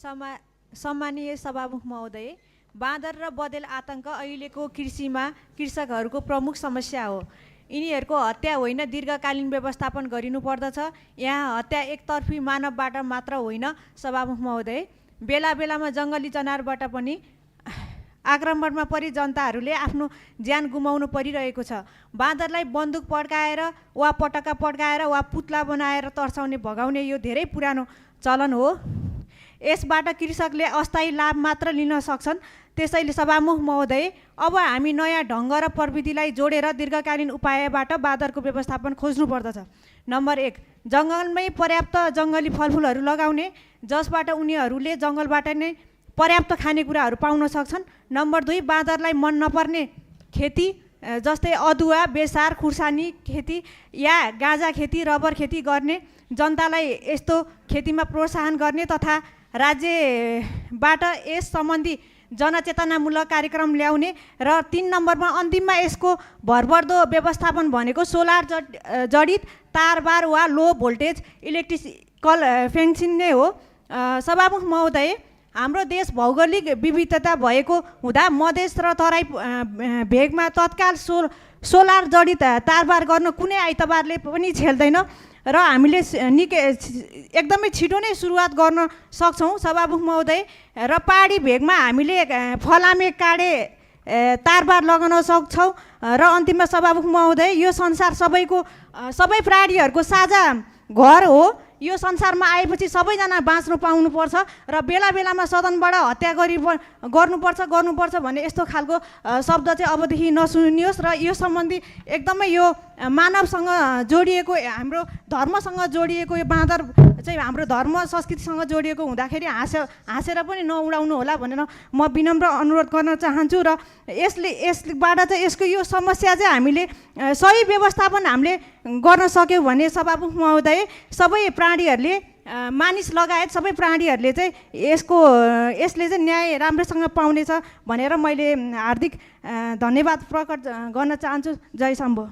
सम्मानीय सभामुख महोदय, बाँदर र बँदेल आतंक अहिलेको कृषिमा कृषकहरूको प्रमुख समस्या हो। यिनीहरूको हत्या होइन, दीर्घकालीन व्यवस्थापन गरिनुपर्दछ। यहाँ हत्या एकतर्फी मानवबाट मात्र होइन सभामुख महोदय, बेला बेलामा जङ्गली जनावरबाट पनि आक्रमणमा परि जनताहरूले आफ्नो ज्यान गुमाउनु परिरहेको छ। बाँदरलाई बन्दुक पड्काएर वा पटक्का पड्काएर वा पुतला बनाएर तर्साउने भगाउने यो धेरै पुरानो चलन हो। यसबाट कृषकले अस्थायी लाभ मात्र लिन सक्छन्। त्यसैले सभामुख महोदय, अब हामी नयाँ ढङ्ग र प्रविधिलाई जोडेर दीर्घकालीन उपायबाट बाँदरको व्यवस्थापन खोज्नु पर्दछ। नम्बर 1, जङ्गलमै पर्याप्त जङ्गली फलफुलहरू लगाउने, जसबाट उनीहरूले जङ्गलबाट नै पर्याप्त खानेकुराहरू पाउन सक्छन्। नम्बर 2, बाँदरलाई मन नपर्ने खेती जस्तै अदुवा, बेसार, खुर्सानी खेती या गाँजा खेती, रबर खेती गर्ने जनतालाई यस्तो खेतीमा प्रोत्साहन गर्ने तथा राज्यबाट यस सम्बन्धी जनचेतनामूलक कार्यक्रम ल्याउने। र 3 नम्बरमा अन्तिममा यसको भरपर्दो व्यवस्थापन भनेको सोलर जडित तारबार वा लो भोल्टेज इलेक्ट्रिकल फेन्सिङ नै हो। सभामुख महोदय, हाम्रो देश भौगोलिक विविधता भएको हुँदा मधेस र तराई भेगमा तत्काल सोलर जडित तारबार गर्न कुनै आइतबारले पनि छेल्दैन र हामीले एकदमै छिटो नै सुरुवात गर्न सक्छौँ सभामुख महोदय। र पहाडी भेगमा हामीले फलामे काँडे तारबार लगाउन सक्छौँ। र अन्तिममा सभामुख महोदय, यो संसार सबै प्राणीहरूको साझा घर हो। यो संसारमा आएपछि सबैजना बाँच्नु पाउनुपर्छ र बेला बेलामा सदनबाट हत्या गर्नुपर्छ भन्ने यस्तो खालको शब्द चाहिँ अबदेखि नसुनियोस्। र यो सम्बन्धी एकदमै यो मानवसँग जोडिएको, हाम्रो धर्मसँग जोडिएको यो बाँदर चाहिँ हाम्रो धर्म संस्कृतिसँग जोडिएको हुँदाखेरि हाँसेर पनि नउडाउनु होला भनेर म विनम्र अनुरोध गर्न चाहन्छु। र यसबाट चाहिँ यसको यो समस्या चाहिँ हामीले सही व्यवस्थापन हामीले गर्न सक्यौँ भने सभामुख महोदय, सबै प्राणीहरूले मानिस लगायत सबै प्राणीहरूले चाहिँ यसले चाहिँ न्याय राम्रोसँग पाउनेछ भनेर मैले हार्दिक धन्यवाद प्रकट गर्न चाहन्छु। जय शम्भो।